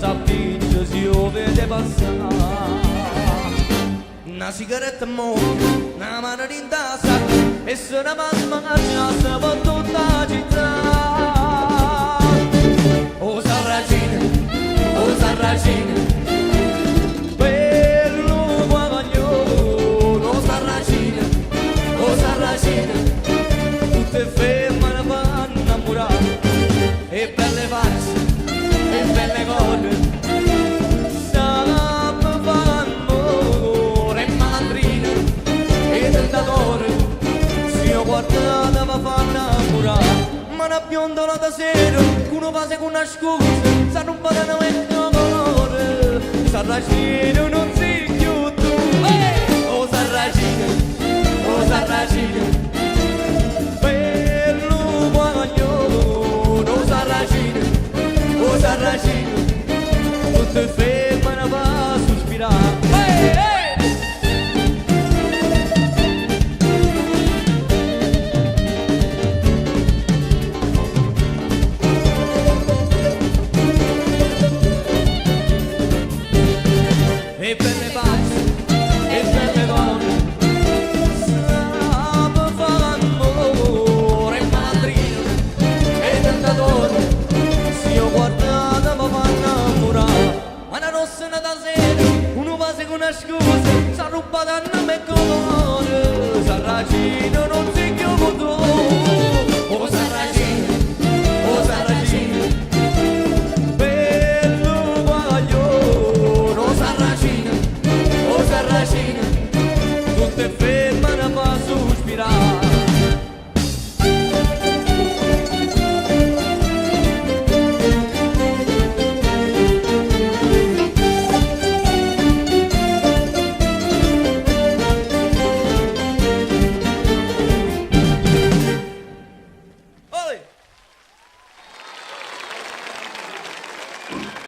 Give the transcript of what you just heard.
s'appiccia si 'o vede passà. Na sigaretta mmocca, na mano dint' 'a sacca e se ne va smangiasse pe' tutta 'a città. O sarracino, 'o sarracino, bellu guaglione, 'o sarracino, 'o sarracino, tutt' 'e femmene fa 'nnammurà. 'E belle facce, 'e belle core, sape fa ammore, è malandrino e tentatore, si 'o guardate ve fa 'nnammurà. Ma na bionda l'ata sera, cu nu vaso e cu na scusa, s'arrubbata nu 'e core, Sarracino nun si cchiù tu. O Sarracino, 'o Sarracino. Bellu guaglione, 'o sarracino, 'o sarracino, tutt' 'e femmene fa suspirà. E belle facce, e belle core, sape fa l'ammore, è malandrino e tentatore, si 'o guardate ve fa 'nnammurà. Ma na rossa n'ata sera, unu vaso cu na scusa, s'arrubbata 'nnamme e core, sarracino non.